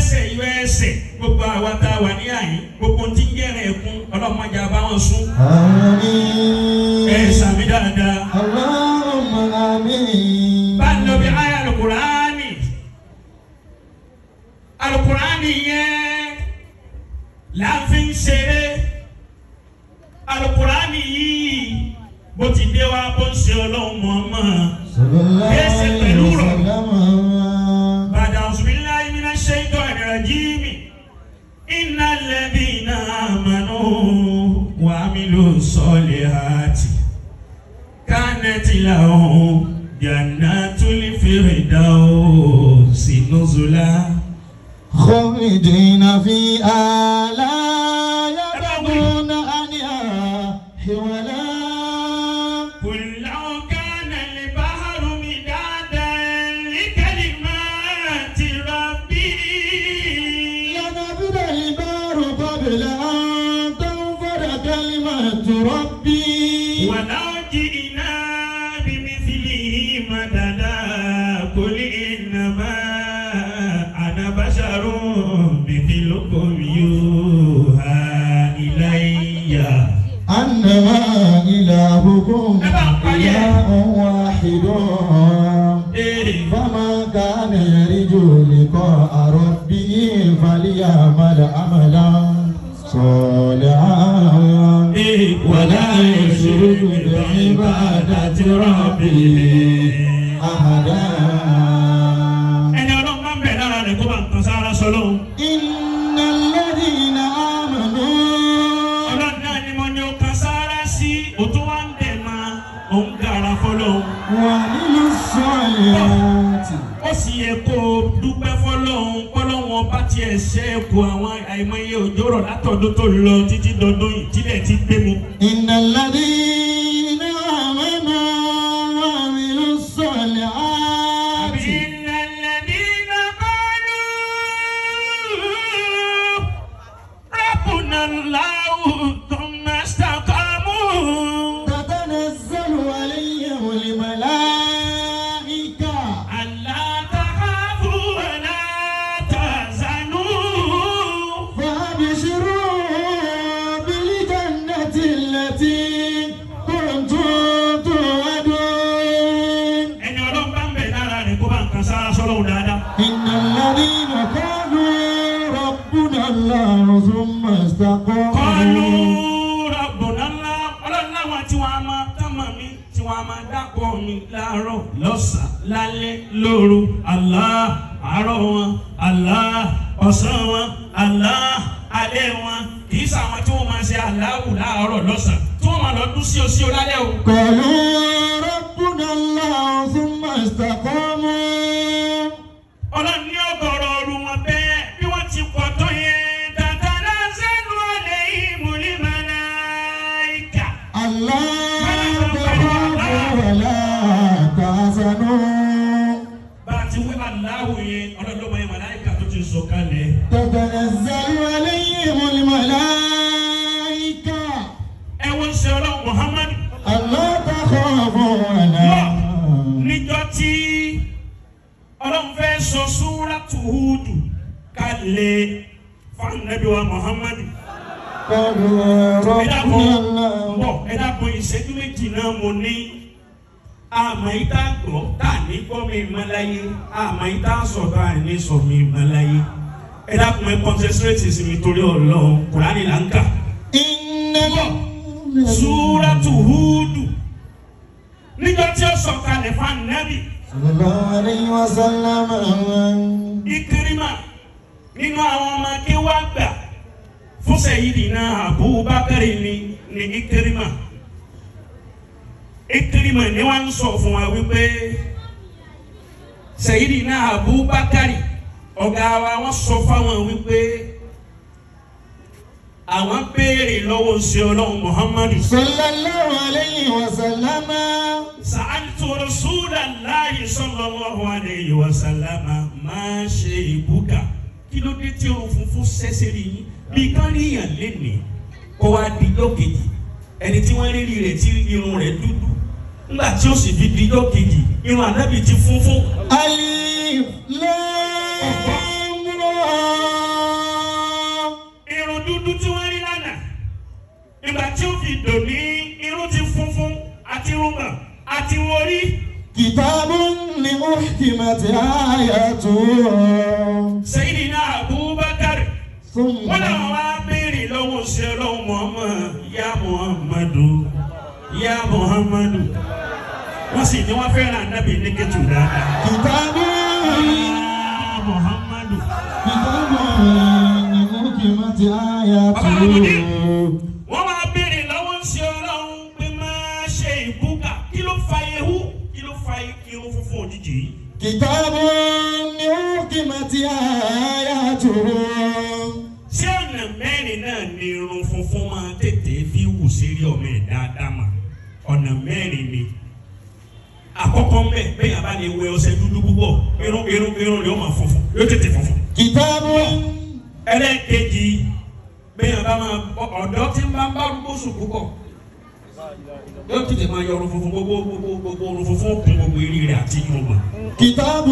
Ẹsẹ̀ yọ ẹsẹ̀, gbogbo àwa tá a wà ní àyín, gbogbo tí ń jẹ́rẹ̀ ẹ̀kún, ọlọ́mọdé àbá wọn sún. Àmín. Ẹ sàmì dáadáa. Allahumma àmín. Bá ń lọ bí àyà alukurani, alukurani yẹn là ń fi ń ṣeré. Alukurani yìí bó ti dé wa, bó ń ṣe ọlọ́run mọ̀ọ́mọ́. Sallallahu Ẹsẹ̀ pẹ̀lú alayhi wa rọ̀. sallam. بعد أعوذ بالله من الشيطان الرجيم. إن الذين آمنوا وعملوا الصالحات كانت لهم جنات الفردوس نزلا. خالدين فيها لا يبغون عنها حولا. قل لو كان البحر مدادا لكلمات ربي لنفد البحر قبل أن تنفد كلمات ربي. ولو جئنا بمثله مددا. قل إنما أنا بشر مثلكم يوحى إلي أنما إلهكم إله واحد، فمن كان يرجو لقاء ربه فليعمل عملا صالحا ولا يشرك بعبادة ربه أحدا. Ẹni ọlọ́run máa ń bẹ̀ lára rẹ̀, kó bá nǹkan sára sọlọ́run. إن الذين آمنوا Ọlọ́run náà ni mo ní o kan sára sí, o tún wá ń dẹ̀ máa òun gàrà fọlọ́run. وعملوا الصالحات. Ó sì yẹ kó o dúpẹ́ fọlọ́run, fọlọ́run ọba tiẹ̀ ṣe é kó àwọn àìmọye òjò rọ̀ látọ̀dún tó lọ títí dọdún yìí tílẹ̀ ti gbé mu. إن الذين آمنوا وعملوا الصالحات. إن الذين قالوا ربنا الله ثم استقاموا تتنزل عليهم الملائكة ألا تخافوا ولا تحزنوا فأبشروا بالجنة التي كنتم توعدون. Ẹni ọlọ́run bá ń bẹ̀ lára rẹ̀, kó bá nǹkan sára sọ́lọ́run dáadáa. إن الذين قالوا ربنا الله ثم استقاموا قالوا ربنا الله, ọlọ́run láwọn tí wọ́n á máa tọ́mọ̀ mi, tí wọ́n á máa dákọ̀ mi láàárọ̀, lọ́sàn-án, lálẹ́, lóru. Allah àárọ̀ wọn, Allah ọ̀sán wọn, Allah alẹ́ wọn. Kì í sàwọn tí wọ́n máa ṣe aláwù láàárọ̀, lọ́sàn-án, tí wọ́n máa lọ dún sí o lálẹ́ o. قالوا ربنا الله ثم استقاموا. Ọlọ́run ní ọgọ́rọ̀ ọ̀rù wọn bẹ́ẹ̀ bí wọ́n ti pọ̀ tó yẹn, تتنزل عليهم الملائكة. ألا تخافوا ولا تحزنوا. Bá a ti wí aláwò yẹn, ọlọ́run ló mọ yẹn màláìka tó ti sọ kalẹ̀. تتنزل عليهم الملائكة Ẹ wọ́n ṣe ọlọ́run Muhammad. ألا تخافوا ولا Níjọ́ tí ọlọ́run fẹ́ sọ súrátù Húdù kalẹ̀ fún Ànábì wa Muhammad. قالوا Ẹ dákun, ربنا الله. Bọ̀, ẹ dákun, ìṣẹ́jú 2 náà mo ní. Àmọ́ yìí tá a gbọ́ tá a ní gbọ́ mi mọ́ láyé, àmọ́ yìí tá a sọ tá a ní sọ mi mọ́ láyé. Ẹ dákun, ẹ concentrate sí mi torí Ọlọ́run. Kùránì là ń kà. إن Súrátù Húdù, níjọ́ tí ó sọ kalẹ̀ fún Ànábì, صلى الله عليه وسلم. Ikirima nínú àwọn ọmọ akéwà gbà fún Sayyidina Abubakar ni Ikirima. Ikirima ni wọ́n ń sọ fún wa wípé Sayyidina Abubakar ọ̀gá wa, wọ́n sọ fáwọn wípé àwọn béèrè lọ́wọ́ ṣe ọlọ́run Muhammadu. صلى الله عليه وسلم. سألت رسول الله صلى الله عليه وسلم ما شيبك, kí ló dé tí irun funfun ṣẹ́ṣẹ́ rí yín? Bí kán ríyàn lénìí, kó wá dijọ́ kejì, ẹni tí wọ́n rí rẹ̀ tí irun rẹ̀ dúdú, nígbà tí ó sì fi dijọ́ kejì, irun ànábì ti funfun. ألف لام را. Àti wọrí. كتاب أحكمت آياته. Sayyidina Abubakar. ثم Wọ́n làwọn wá béèrè lọ́wọ́ sí ọlọ́run Muhammad, ya Muhammadu, ya Muhammadu. Wọ́n sì ní wọ́n fẹ́ràn Ànábì ní kẹ́tù dáadáa. كتاب Ya Muhammadu. كتاب أحكمت آياته. Wọ́n wá béèrè lọ́wọ́ sí ọlọ́run pé máa ṣe ìbúkà. Kí ló fa ehu? Kí ló fa irun funfun òjijì yìí? كتاب أحكمت آياته. Ṣé ọ̀nà mẹ́rin náà ni irun funfun máa tètè fi wù sírí ọmọ ẹ̀dá Ádámà? Ọ̀nà mẹ́rin ni. Àkọ́kọ́ ń bẹ̀ bẹ́ẹ̀ bá lè wẹ ọṣẹ dúdú púpọ̀, irun rẹ̀ ó máa funfun, yóò tètè funfun. كتاب Ẹlẹ́ẹ̀kejì, bẹ́ẹ̀ bá máa ọ̀dọ́ tí ń bá ń bá arúgbó sùn púpọ̀, yóò tètè máa yọ irun funfun, gbogbo irun funfun kún gbogbo eré rẹ̀ àti irun gbọ̀n. كتاب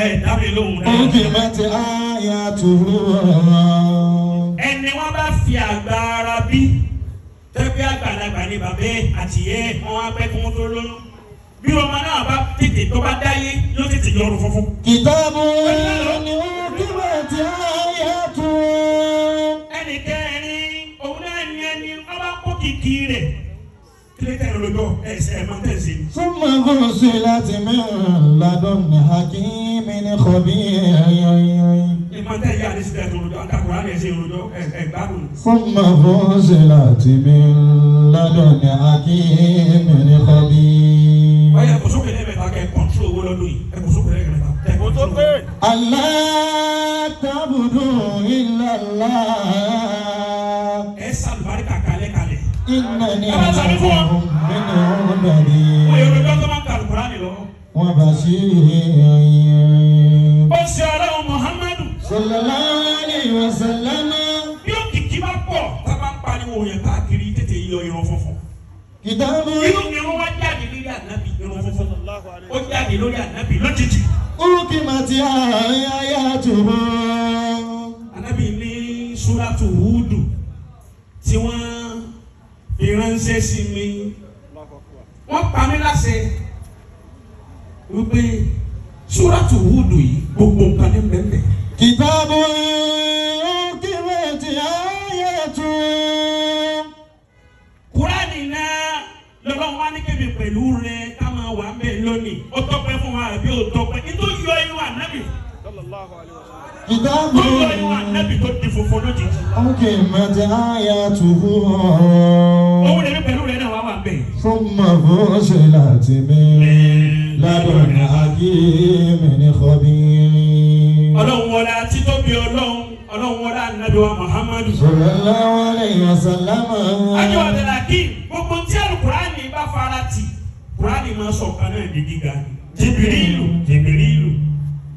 Ẹ dá mi lóhùn náà. أحكمت آياته. Ẹni wọn bá fi àgbà ara bí, tẹ́gbẹ́ àgbàlagbà ni bàbá ẹ̀ àti ẹ̀, wọn á pẹ́ kí wọ́n tó lóyún. Bí ọmọ náà bá tètè tó bá dáyé, yóò tètè yọrù funfun. كتاب أحكمت آياته. Ẹnì kẹrin, òun náà ní ẹni wọn bá kó kìkì rẹ̀ kílẹ̀ tẹ̀ lójó ẹsẹ̀ ẹ̀ máa tẹ̀sí. ثم غسلت من لدن حكيم خبير. Ẹ̀ máa tẹ̀ yá àdé sílẹ̀ tó lójó àtàkùrọ̀ àlẹ́ ẹ̀sẹ̀ lójó ẹ̀ gbádùn. ثم فصلت من لدن حكيم خبير. Ọyẹ kò sókè lẹ́ẹ̀mẹ́ta kẹ́ kọ̀ntró owó lọ́dún yìí, ẹ kò sókè lẹ́ẹ̀mẹ́ta kẹ́ kọ̀ntró owó. ألا تعبدوا إلا الله. Ẹ sàlùbáríkà kalẹ̀ kalẹ̀. إنني Ẹ bá sàmì fún wọn. لكم منه Wọ́n yóò نذير lójó tó máa ń kàlùkùránì lọ. وبشير. Ó ṣe ọlọ́run Muhammadu. صلى الله عليه وسلم. Bí òkìkí bá pọ̀, tá a bá ń pariwo yẹn káàkiri, tètè yọ irun funfun. كتاب Irun wa jáde lórí ànábì, irun funfun. Ó jáde lórí ànábì lójijì. أحكمت آياته. Ànábì ní Súrátù Húdù tí wọ́n fi ránṣẹ́ sí mi. Wọ́n pa mí láṣẹ wípé Súrátù Húdù yìí gbogbo nǹkan ní bẹ́ẹ̀. كتاب أحكمت آياته. Kúránì náà lọ́lọ́run wá ní kébì pẹ̀lú rẹ ká máa wà ń bẹ̀ lónìí. Ó tọ́pẹ́ fún wa àbí ó tọ́pẹ́? Nítorí yọ irun ànábì. كتاب Tó yọ irun ànábì tó di funfun lójijì. أحكمت آياته. Òun lèmi pẹ̀lú rẹ náà wá wà ń bẹ̀. ثم فصلت من لدن حكيم خبير. Ọlọ́run wọlá títóbi Ọlọ́run, Ọlọ́run wọlá ànábì wa Muhammadu. صلى الله عليه وسلم. Ájọ Abdulhakeem, gbogbo tí Àlùkùránì bá fara tì, Kùránì máa sọ kan náà di gíga.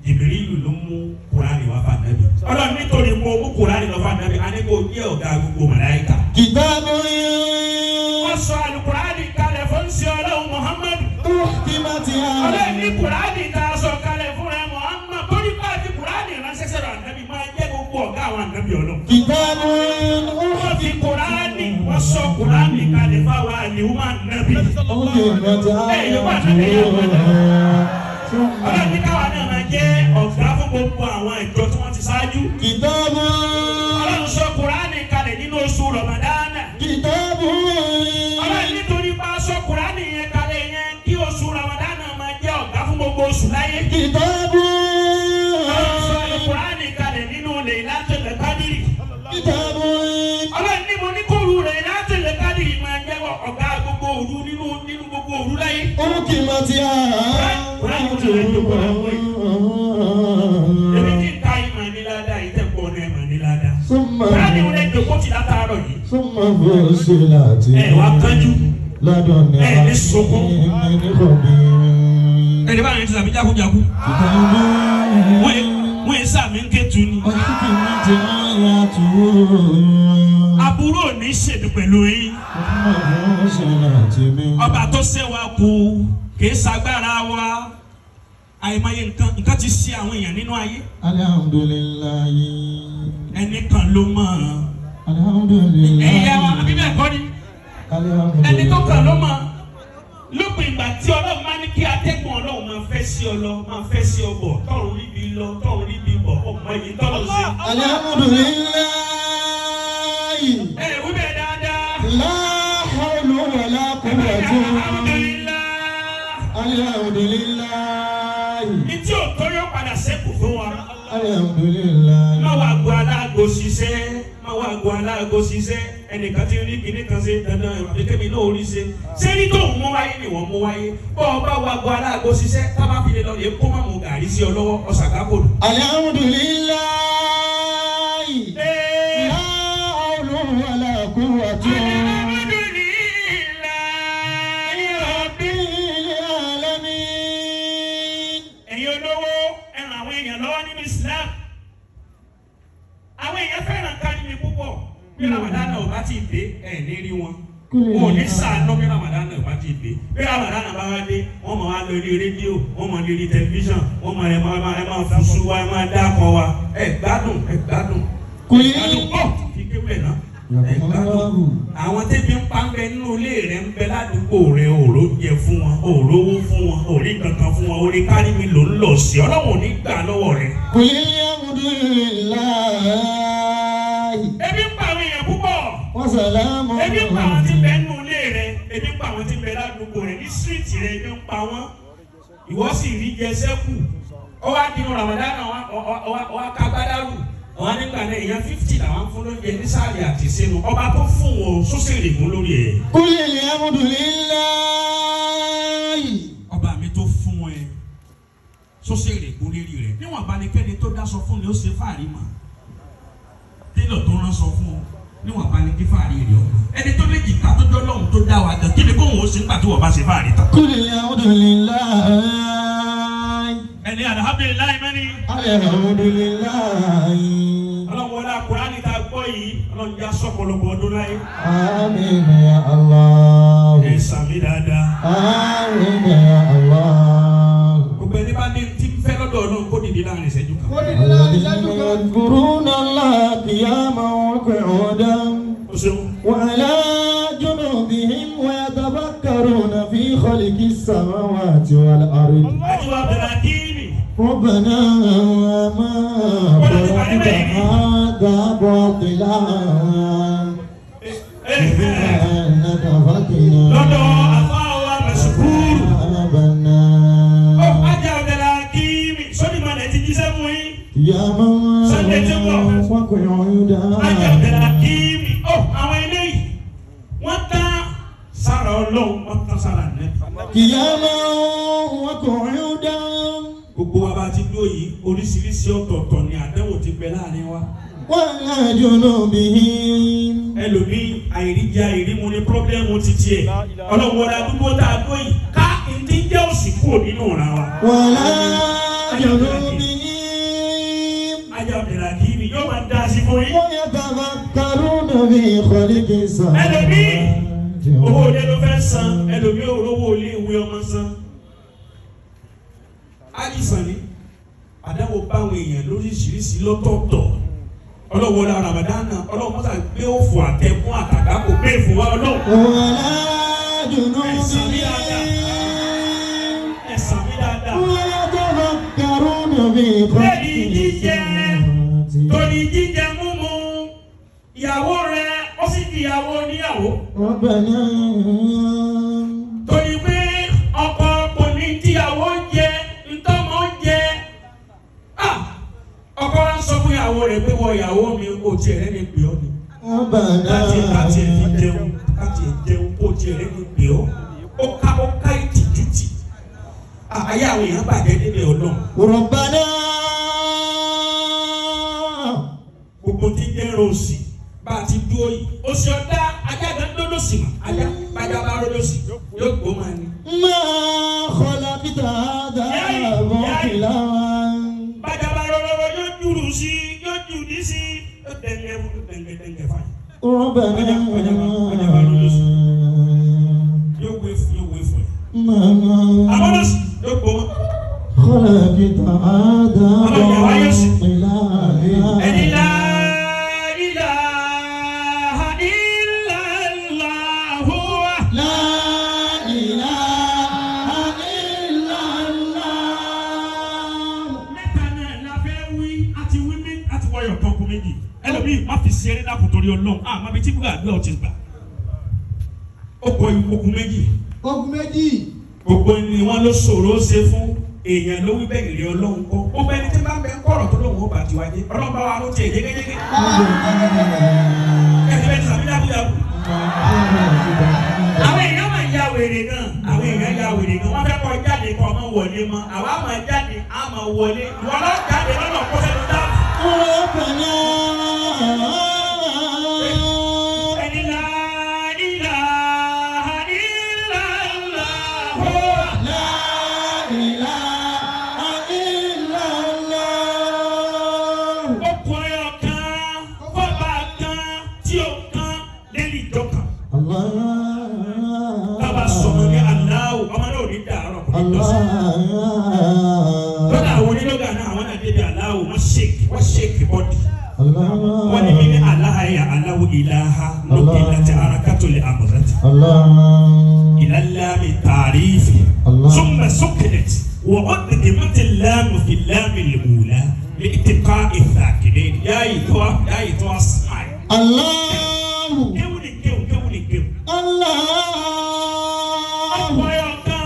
Jìbìrìlù ló mú Kùránì wá fún ànábì. Ọlọ́run nítorí mo mú Kùránì lọ fún ànábì, a ní kó jẹ́ ọ̀gá gbogbo màláíkà. كتاب Wọ́n sọ Àlùkùránì kalẹ̀ fún sí Ọlọ́run Muhammadu. أحكمت Ọlọ́run ní آياته. Kùránì tá a sọ kalẹ̀ fún rẹ Muhammad. Torí bá a ti Kùránì ránṣẹ́ sọ̀rọ̀ ànábì máa jẹ́ gbogbo ọ̀gá àwọn ànábì Ọlọ́run. كتاب Wọ́n fi Kùránì, wọ́n sọ Kùránì kalẹ̀ fáwọn àlìhùmá ànábì. أحكمت آياته. Ọlọ́run ní káwa náà máa jẹ́ ọ̀gá fún gbogbo àwọn ìjọ tí wọ́n ti ṣáájú. كتاب Ọlọ́run sọ Kùránì kalẹ̀ nínú oṣù Rọ̀mọ̀dánà. كتاب Ọlọ́run nítorí bá a sọ Kùránì yẹn kalẹ̀ yẹn kí oṣù Rọ̀mọ̀dánà máa jẹ́ ọ̀gá fún gbogbo oṣù láyé. كتاب Ọlọ́run sọ Kùránì kalẹ̀ nínú Laylatul Qadri. كتاب Ọlọ́run ní mo ní kóru Laylatul Qadri máa jẹ́ ọ̀gá gbogbo òru nínú gbogbo òru láyé. أحكمت Èmi آياته. tí ń ka ìmọ̀ ní ládàá yìí tẹ̀ pọ̀ náà ìmọ̀ ní ládàá. ثم Kùránì wọn lè jòkó tì látàárọ̀ yìí. ثم فصلت Ẹ wá kánjú. لدن Ẹ ní sunkún. حكيم خبير. Ẹni báyìí ti sàmì jákujáku. كتاب Wọ́n yẹ sàmì ń ké tu ni. أحكمت آياته. Aburú ò ní ṣèdí pẹ̀lú yín. ثم فصلت من Ọba tó ṣe wa kú kì í ṣagbára wa. Àìmọye nǹkan ti ṣe àwọn èèyàn nínú ayé. الحمد لله. Ẹnì kan ló mọ̀. الحمد لله. Ẹ̀yà wa àbí bẹ́ẹ̀ kọ́ ni. الحمد Ẹni tó kàn ló لله. mọ̀. Lópin ìgbà tí Ọlọ́run máa ní kí atẹ́gùn Ọlọ́run máa fẹ́ sí ọ lọ, máa fẹ́ sí ọ bọ̀, tọ̀run ríbi lọ, tọ̀run ríbi bọ̀, ọmọ yìí tọ́lọ̀ sí. الحمد لله. Ẹ wí bẹ́ẹ̀ dáadáa. لا حول ولا قوة. Alhamdulillah. الحمد لله. Ìtí òtó yóò padà sẹ́kù fún wa. الحمد لله. Má wàá gbọ́ aláàgó ṣiṣẹ́, má wàá gbọ́ aláàgó ṣiṣẹ́, ẹnìkan ti rí kinní kan ṣe dandan àbí kẹ́mi náà orí ṣe. Ṣé ní tóun mú wáyé ni wọ́n mú wáyé? Bọ́ ọ bá wàá gbọ́ aláàgó ṣiṣẹ́, tá bá fi lè lọ lè kó mọ̀mú gàrí sí ọ lọ́wọ́ ọ̀sàkákòrò. الحمد لله. لا حول ولا قوة. Alhamdulillahi رب العالمين. Ẹ̀yin olówó, ẹ ràn àwọn èèyàn lọ́wọ́ nínú Islam. Àwọn èèyàn fẹ́ràn kárí mi púpọ̀. Bí Ramadan ò bá ti dé, ẹ̀ ní rí wọn. Wọn ò ní sàánú bí Ramadan ò bá ti dé. Bí Ramadan bá wá dé, wọ́n máa wá lórí rédíò, wọ́n máa lórí tẹlifíṣàn, wọ́n máa ẹ máa fúnṣu wa, ẹ máa dákọ̀ wa. Ẹ gbádùn, ẹ gbádùn. Kò Ẹ yé. gbádùn pọ̀ kí kéwìlẹ̀ náà. Ẹ gbádùn. Àwọn tẹ́bi ń pa ń bẹ nínú ilé rẹ̀ ń bẹ ládùúgbò rẹ̀, òró jẹ fún wọn, òrówó fún wọn, òrí kankan fún wọn, orí kárí mi ló ń lọ sí, Ọlọ́run ò ní gbà lọ́wọ́ rẹ̀. قل الحمد لله. Ebi ń pa àwọn èèyàn púpọ̀. وسلام. Ebi ń pa àwọn tí ń bẹ nínú ilé rẹ̀, ebi ń pa àwọn tí ń bẹ ládùúgbò rẹ̀, ní síríìtì rẹ̀ ebi ń pa wọ́n. Ìwọ sì rí jẹ sẹ́kù. Ó wá di Ramadan, ó wá kágbádárù. Àwọn nígbà náà èèyàn 50 làwọn fún lóúnjẹ ní sáàlì àti sínú. Ọba tó fún wọn sósèrè mú lórí ẹ̀. قل الحمد لله. Ọba mi tó fún ẹ sósèrè kún lérí rẹ, níwọ̀n abanikẹ́ni tó dáṣọ fún ni ó ṣe fàárí mà, télọ̀ tó ránṣọ fún ọ, níwọ̀n abanikí fàárí rẹ ọ, ẹni tó lè jìkà tó jọ lọ́hùn tó dá wa gan, kí ni kóhùn ó ṣe nígbà tí wọ́n bá ṣe fàárí tán. قل الحمد لله. Ẹni alhamdulillahi mẹ́ni. الحمد لله. Ọlọ́run wọlé Kùránì tá a gbọ́ yìí, Ọlọ́run já sọ́pọ̀lọpọ̀ ọdún láyé. آمين يا الله. Ẹ sàmì dáadáa. آمين يا الله. Gbogbo ẹni bá ní tí ń fẹ́ lọ́dọ̀ Ọlọ́run kó dìde láàrin ìṣẹ́jú kan. الذين يذكرون الله قياما وقعودا O ṣeun. وعلى جنوبهم ويتفكرون في خلق السماوات والأرض. Àjùwà Abdulhakimi. ربنا ما خلقت هذا باطلا سبحانك فقنا Lọ́dọ̀ àfáà Mẹ̀sùkúrù. عذاب Ó النار. Ajá Abdulhakimi sọ́ni malẹ̀ ti jíṣẹ́ fún yín. قياما Sunday tí ń bọ̀. وقعودا. Ajá Abdulhakimi. Ó àwọn eléyìí wọ́n tán sára Ọlọ́run, wọ́n tán sára nẹ́bí. قياما وقعودا. Gbogbo wa bá ti dúró yìí, oríṣiríṣi ọ̀tọ̀ọ̀tọ̀ ni àdánwò ti bẹ láàrin wa. وعلى جنوبهم. Ẹlòmíì àìríjẹ àìrímu ni problem títí ẹ̀. Ọlọ́run wọlé àdúgbò tá a dúró yìí ká ntí jẹ́ òsì kúrò nínú ìran wa. وعلى جنوبهم. Ajá Abdulhakimi yóò máa dá sí fún yín. ويتفكرون في خلق Ẹlòmíì owó السماوات. ilé ló fẹ́ san, ẹlòmíì ò rówó ilé ìwé ọmọ san. Àìsàn ni àdáwò báwọn èèyàn lóríṣiríṣi lọ́tọ̀ọ̀tọ̀. Ọlọ́wọ́ la Ramadan náà, Ọlọ́wọ́ mọ́tà gbé òfò àtẹ̀kùn àtàkà kò gbé fún wa Ọlọ́run. وعلى جنوبهم. Ẹ sàmì dáadáa. ويتفكرون في خلق Lẹ́yìn jíjẹ, السماوات. torí jíjẹ múmu, ìyàwó rẹ̀ ó sì di ìyàwó oníyàwó. ربنا. Torí pé ọkọ kò ní tíyàwó ń jẹ, ntọ́mọ ń jẹ. Ah! Ọkọ wa ń sọ fún ìyàwó rẹ̀ pé wọ ìyàwó mi kò tiẹ̀ rẹ́ ni pè ọ́ ni. ربنا. Láti ẹ̀ fi jẹun, láti ẹ̀ jẹun kò tiẹ̀ rẹ́ ni pè ọ́. Ó ká ìtìjú tì. Ah, ayé àwọn èèyàn bàjẹ́ nílé Ọlọ́run. ربنا. Gbogbo tí ń jẹ́ rosì bá a ti dúró yìí. Òsì ọ̀dá ajá gan lólòsì mà, ajá bájá bá rólòsì yóò gbó máa ní. ما خلقت هذا باطلا. Bájá bá rólówó yóò jùrù sí yóò jùdí sí yóò dẹ̀ngẹ̀ dẹ̀ngẹ̀ dẹ̀ngẹ̀ fàyè. ربنا. Yóò wé fún yóò wé fún ẹ. ما Àmọ́ lọ́sì yóò gbó mọ́. خلقت هذا باطلا. Ẹni la ilaha illallah. لا إله Ọyọ kan kú méjì. Ẹlòmíì má fi ṣeré dákun torí Ọlọ́run. Àmọ́ ibi tí gbàdúrà ò ti gbà. Ó kọ okùn méjì. Ogun méjì. Gbogbo ni wọn ló ṣòro ó ṣe fún èèyàn ló wí bẹ́ẹ̀ ìrẹ́ Ọlọ́run kọ́. Gbogbo ẹni tí bá ń bẹ ń kọ̀rọ̀ tó lóun ó bá tiwa jẹ́. Ọlọ́run bá wa ló tiẹ̀ yégéyégé. Ẹni bẹ́ẹ̀ ti sàmì dábúdábú. Àwọn èèyàn máa ya wèrè gan. Àwọn èèyàn ya wèrè gan. Wọ́n fẹ́ kọ́ jáde kọ́ ọmọ wọlé mọ́. Àwa máa jáde, á máa wọlé. Ìwọ lọ jáde lọ́nà kó sẹ́nu dáàbò. ربنا Ẹni la ilaha illallah. لا إله إلا الله. Ó kọ ẹyọ kan, fọ́ba kan, tí ó kan lẹ́yìn ìjọ kan. الله. Bàbá sọ̀rọ̀ ní aláwọ̀, ọmọ náà ò ní dàárọ̀ kò ní dọ̀sán. الله. Lọ́dọ̀ àwọn onílọ́gà náà, àwọn náà débi aláwọ̀, wọ́n ṣèkì bọ́dì. الله. Wọ́n ní mi ní aláhàyà aláwọ̀ ìlàhà lókè láti arakátó lè àmọ̀rẹ́tì. الله. إلى اللام التعريف الله. ثم سكنت وأدغمت اللام في اللام الأولى لاتقاء الساكنين يا إتوا يا إتوا اسمعي الله. kéwù ni kéwù kéwù ni kéwù. الله. Ọ̀pọ̀ ẹ̀yọ̀ kan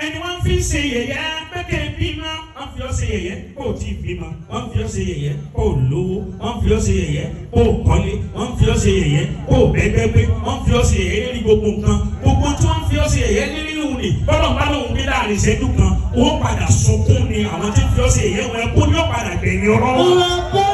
ẹni wọ́n fi ń ṣe yẹ̀yẹ́ pẹ́kẹ́ bímọ wọ́n fi ọ́ ṣe yẹ̀yẹ́ kó o tí ì bímọ wọ́n fi ọ́ ṣe yẹ̀yẹ́ kó o lówó wọ́n fi ọ́ ṣe yẹ̀yẹ́ kó o kọ́lé wọ́n fi ọ́ ṣe yẹ̀yẹ́ kó o bẹ́gbẹ́gbé wọ́n fi ọ́ ṣe yẹ̀yẹ́ lérí gbogbo nǹkan gbogbo tí wọ́n fi ọ́ ṣe yẹ̀yẹ́ lérí òun ni bọ́lọ̀ bá lóun ní láàrin ìṣẹ́jú kan ó padà sunkún ni àwọn tí ń fi ọ́ ṣe yẹ̀yẹ́ wọn kó ní ó padà gbẹ̀yìn ọ̀rọ̀ wọn. ربنا.